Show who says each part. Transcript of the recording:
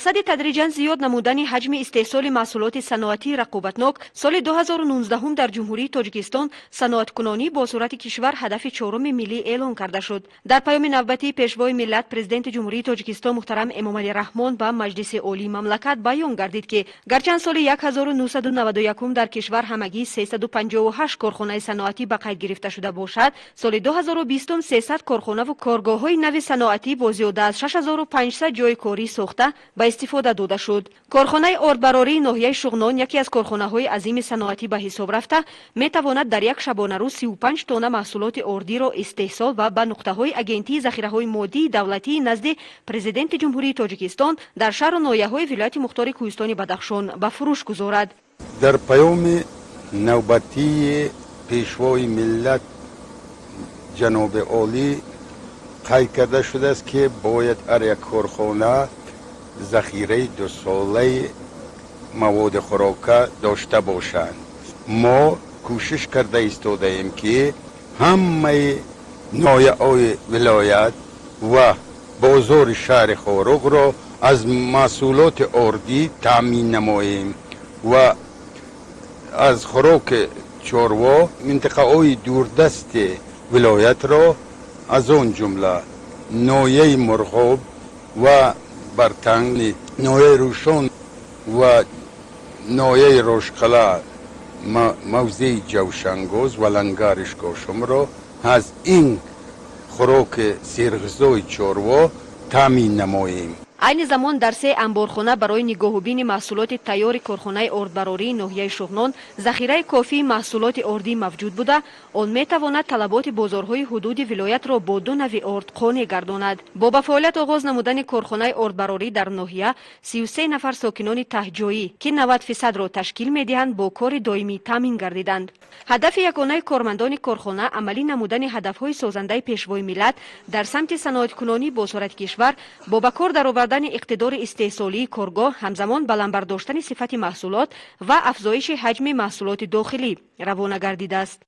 Speaker 1: Мақсади тадриҷан зиёд намудани ҳаҷми истеҳсоли маҳсулоти саноатии рақобатнок, соли 2019 дар Ҷумҳурии Тоҷикистон саноаткунонӣ бо суръати кишвар ҳадафи чоруми миллӣ эълон карда шуд. Дар паёми навбатии Пешвои миллат, Президенти Ҷумҳурии Тоҷикистон муҳтарам Эмомалӣ Раҳмон ба Маҷлиси Олии мамлакат баён гардид, ки гарчанд соли 1991 дар кишвар ҳамагӣ 358 корхонаи саноатӣ ба қайд гирифта шуда бошад, соли 2020 300 корхонаву коргоҳҳои нави саноатӣ бо зиёда аз 6500 ҷойи корӣ сохта ба истифода дода шуд. Корхонаи ордбарории ноҳияи Шуғнон яке аз корхонаҳои азими саноатӣ ба ҳисоб рафта, метавонад дар як шабонарӯз 35 тонна маҳсулоти ордиро истеҳсол ва ба нуқтаҳои Агентии захираҳои моддии давлатии назди Президенти Ҷумҳурии Тоҷикистон дар шаҳру ноҳияҳои вилояти мухтори Кӯҳистони Бадахшон ба фурӯш гузорад.
Speaker 2: Дар паёми навбатии Пешвои миллат ҷаноби олӣ қайд карда шудааст, ки бояд ҳар як корхона захираи дусолаи маводи хӯрока дошта бошанд. Мо кӯшиш карда истодаем, ки ҳамаи ноҳияҳои вилоят ва бозори шаҳри Хоруғро аз маҳсулоти ордӣ таъмин намоем ва аз хӯроки чорво минтақаҳои дурдасти вилоятро, аз он ҷумла ноҳияи Мурғоб ва Бартанг, ноҳияи Рӯшон ва ноҳияи Рошқала, мавзеи Ҷавшангоз ва Лангари Ишкошимро аз ин хӯроки серғизои чорво таъмин намоем.
Speaker 1: Айни замон дар се амборхона барои нигоҳубини маҳсулоти тайёри корхонаи ордбарории ноҳияи Шуғнон захираи кофии маҳсулоти ордӣ мавҷуд буда, он метавонад талаботи бозорҳои ҳудуди вилоятро бо ду нави орд қонеъ гардонад. Бо ба фаъолият оғоз намудани корхонаи ордбарорӣ дар ноҳия 33 нафар сокинони таҳҷоӣ, ки 90 фисадро ташкил медиҳанд, бо кори доимӣ таъмин гардиданд. Ҳадафи ягонаи кормандони корхона амалӣ намудани ҳадафҳои созандаи Пешвои миллат дар самти саноаткунонӣ бо суръати кишвар, бо ба кор даровардани иқтидори истеҳсолии коргоҳ, ҳамзамон баланд бардоштани сифати маҳсулот ва афзоиши ҳаҷми маҳсулоти дохилӣ равона гардидааст.